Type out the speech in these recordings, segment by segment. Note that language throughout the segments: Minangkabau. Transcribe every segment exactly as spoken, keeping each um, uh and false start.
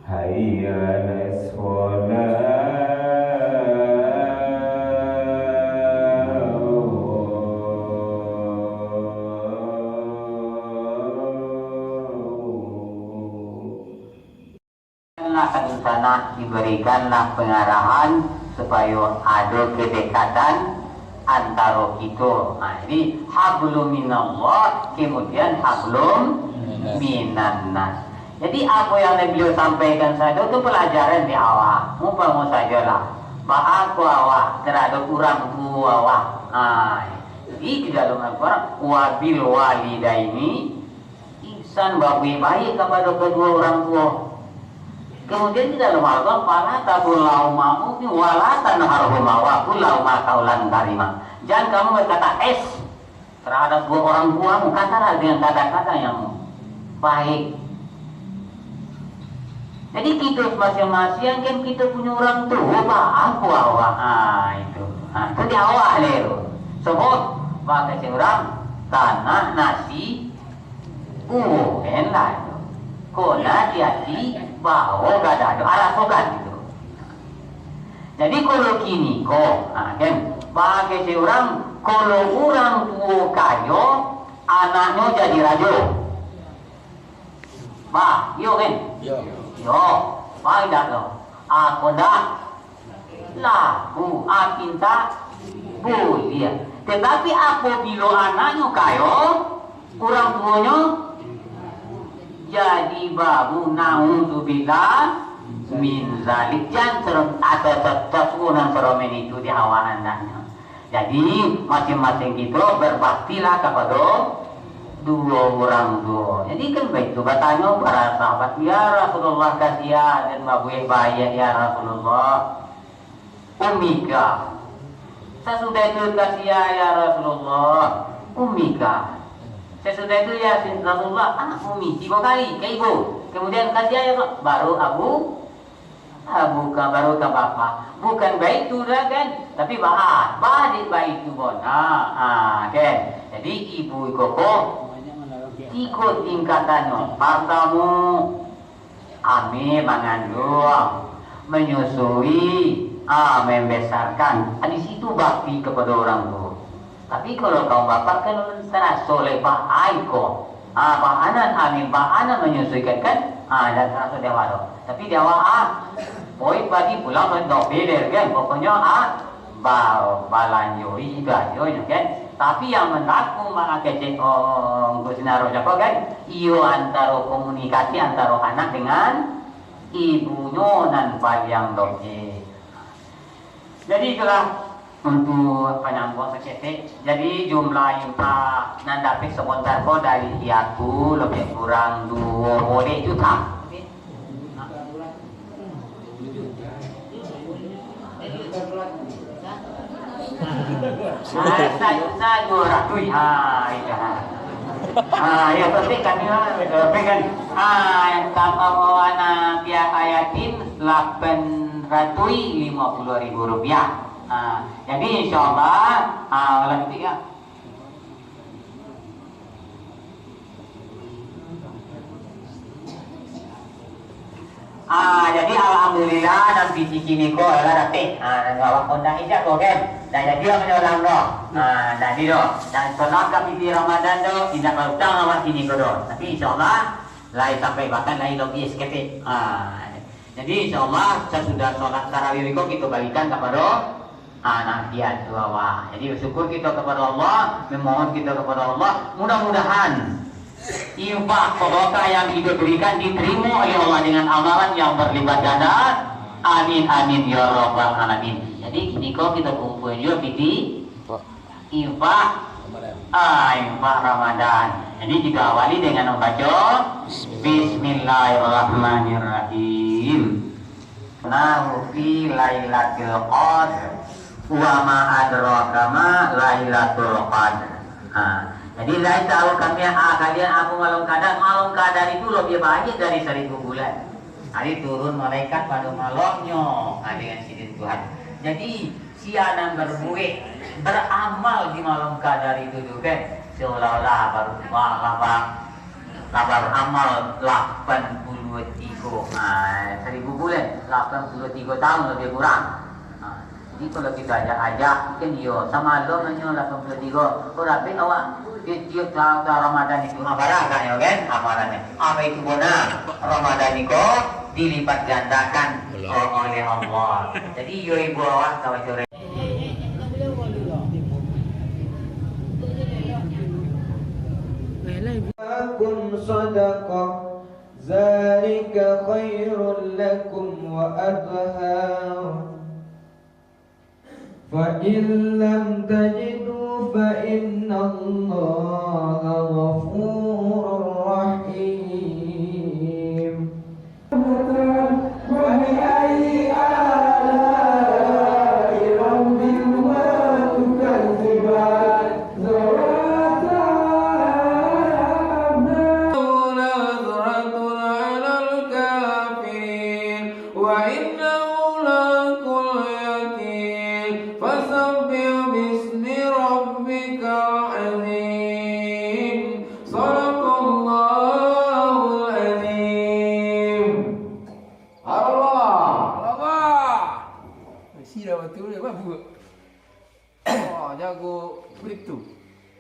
Hayya 'alas shalah. Berikanlah ka dunsanak, diberikanlah pangarahan supayo ado kedekatan antaro kito. Nah, jadi hablum minallah, kemudian hablum minannas. Jadi, apo yang beliau sampaikan sajo tu pelajaran di awak. Umpamo sajolah, baa ko awak taradok urang tuo awak. Nah, jadi di dalam Al-Quran, "Wabil walidaini ihsan," babuek baiak kapado kaduo urang tuo. Kemudian di dalam Al-Quran, "Fala taqul lahuma uffin wala tanharhuma wa qul lahuma qaulan karima." Jangan kamu berkata es terhadap dua orang tuamu, katalah dengan kata-kata yang baik. Jadi, kito masing-masing kan kito punyo urang tuo, baa ko awak, ah, itu. Ah, itu di awak lai tu. Sabab, baa kecek urang, tanah nasi uwo, kan lah itu. Kok nasi ati, bao gadado, arasokan gitu. Jadi, kalau kini ko, ha, kan, baa kecek urang, kalau urang tuo kayo, anaknyo jadi rajo. Baa, iyo kan? Iyo. Iyo, baa indak lo? Ako ndak laku, a pinta buliah. Tetapi apabilo anaknyo kayo, urang tuonyo jadi babu, naudzubillah min zalik. Jan sero-, atau tetes nan seromen itu di awak anaknyo. Jadi, masing-masing kito berbaktilah kapado duo urang tuo. Jadi, kan baitu batanyo para sahabat, "Ya Rasulullah, kasihan dan babuek baiak, ya Rasulullah." "Ummika." Sasudah itu, "Kasihan, ya Rasulullah." "Ummika." Sasudah itu, "Ya Rasulullah, ah, ummi." Tigo kali, ka ibu. Kemudian, "Kasihan, ya Rasul." Baru abu, abu ka, baru ka bapa. Bukan baitu dah kan, tapi baa, baa dek baitu bon. Ha, ha, kan. Jadi, ibu iko ko tigo tingkatannyo. Partamo, ameh mangandung, manyusui, ah, mambesarkan. Ah, di situ bakti kapado urang tuo. Tapi kalau kaum bapak kan taraso lai baa iko. Ah, baa nan ameh, baa nan manyusuikan kan? Ah, indak taraso di awak tu. Tapi di awak, ah, poi pagi pulang, poi dobeler kan. Pokoknyo, ah, ba-, balanjoi itu ajo nyo kan. Tapi yang mandaku mangakecek, oh, Ungku Sinaro Jako kan, iyo antaro komunikasi antaro anak dengan ibunyo nan paliang doke. Jadi itulah untuk panyambung saketek. Jadi jumlah infak nan dapek sabontar ko dari Yaku lebih kurang duo boleh juta. Ah, sajuta duo ratuih. Ha, itu, ha. Ha, ya, tapi kami, eh, pegang. Ha, yang tanpa bawa anak piaka yatim, lapan ratuih lima puluh ribu rupiah. Ha, jadi, insyaallah, ha, lanjut ya. Ah, jadi alhamdulillah, nan pitih kini ko lah dapek. Ah, nan awak kondak ijak ko kan. Dah jadi awak nyolang doh. Ah, dah jadi doh. Dan solat ka pitih Ramadan doh, indak bautang awak kini ko doh. Tapi insyaallah, lai sampai bahkan lai lobiah saketek. Ah, jadi insyaallah, sasudah solat tarawih ko kito balikan kapado Ah, nah, dia tu awak. Jadi, bersyukur kita kepada Allah, memohon kita kepada Allah. Mudah-mudahan infak sedekah yang kita berikan diterima oleh Allah dengan amalan yang berlipat ganda. Amin, amin, ya rabbal alamin. Jadi, kini ko kita kumpul juga pitih infak, ah, infak Ramadan. Jadi, kita awali dengan membaca Bismillahirrahmanirrahim. Nahu fi lailatul qadr. Wa ma adraka ma lailatul qadr. Ha. Jadi, lai tahu kami, ah, kalian apo malam kadar? Malam kadar itu lebih baik dari seribu bulan. Jadi, turun malaikat pada malamnya, ah, dengan izin Tuhan. Jadi, sia nan berbuat, beramal di malam kadar itu tu kan, seolah-olah baru, wah, lah, bang. Lah baramal lapan puluh Dua tigo, ah, saribu bulan, lapan puluah tigo tahun labiah kurang. Ah, jadi kalau kita ajak-ajak, kan iyo, samalam hanyo lapan puluah tigo, kok rapek awak? Di tiap ta-, ta-, Ramadan itu, ah, bara agaknyo, kan? Amalannya. Apa itu bona? Ramadan itu dilipat gandakan oleh Allah. Jadi, iyo ibu awak, kawan sore. Lakum sadaqah, zalika khairul lakum wa athhar. Fa in lam tajidu fa innallaha ghafurur rahim. فبأي آلاء ربكما تكذبان؟ ذواتا أفنان. نظرة على الكافرين وإنه لحق اليقين. فسبح باسم ربك العظيم. Sadaqallahul Azim. Allah. Allah. Isi dah batu dia, mabuk. Oh, jago begitu.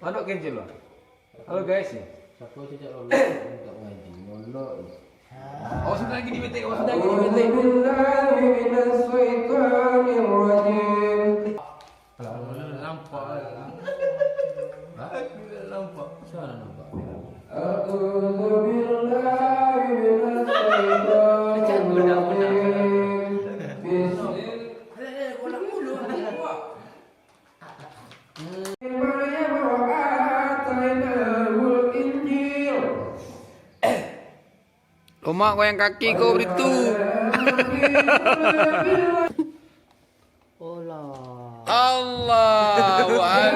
Mandok kencil lah. Halo guys, ya. Siapa cakap lolok, minta ngaji, lolok. Oh, sudah lagi di betek, oh, sudah lagi di betek. أعوذ بالله من الشيطان الرجيم. Nampak. Hah? Nampak. Siapa nampak? أعوذ بالله من الشيطان الرجيم. بسم الله. مريم وآتيناه الإنجيل. Omak goyang kaki ko beritu. Allahu Akbar.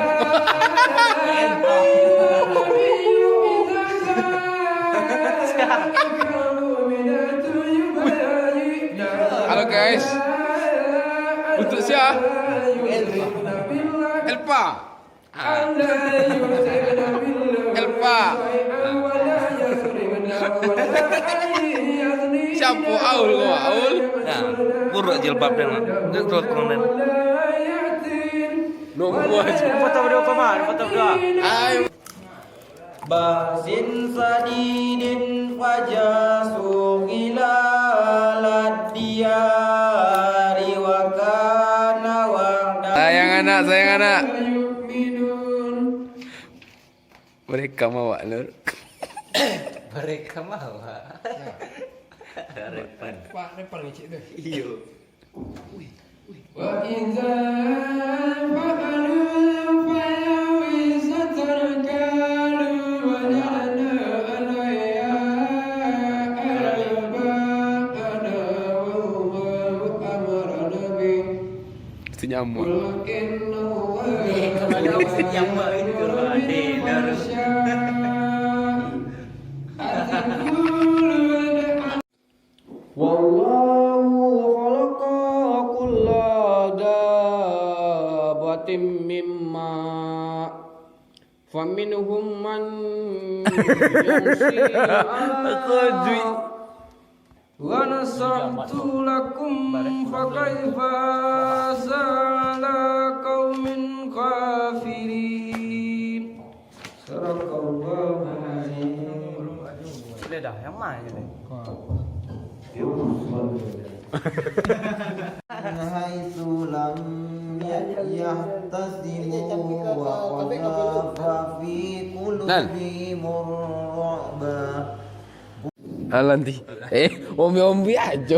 Halo guys. Untuk sia? Elpa. Ah. Elpa. Siapa Aul ko, Aul? Nah, buruk jilbab dia, Mak. Dia terus turun, dia. Nunggu aja. Foto berdua apa, Mak? Foto berdua. Ayo. بأس شديد فجاسوا خلال الديار وكان وعدا. Sayang anak, sayang anak. يؤمنون. Mereka mawak, Nur. Mereka mawak. Repan. Pak, repan kecil tu. Iyo. وإذا فعلوا فاحشة قالوا وجدنا عليها آباءنا والله أمرنا به. Itu nyaman. قل إن الله يأمر بالفحشاء أتقولون على والله خلق كل دابة من ماء فمنهم من يمشي على ونشأت لكم فكيف أعلى قوم غافلين. Sadaqallahul Azim. Boleh dah, yang mana je ni? حيث لم يحتسبوا وقذف في قلوبهم الرعب. Alanti. Eh, ombi-ombi aja.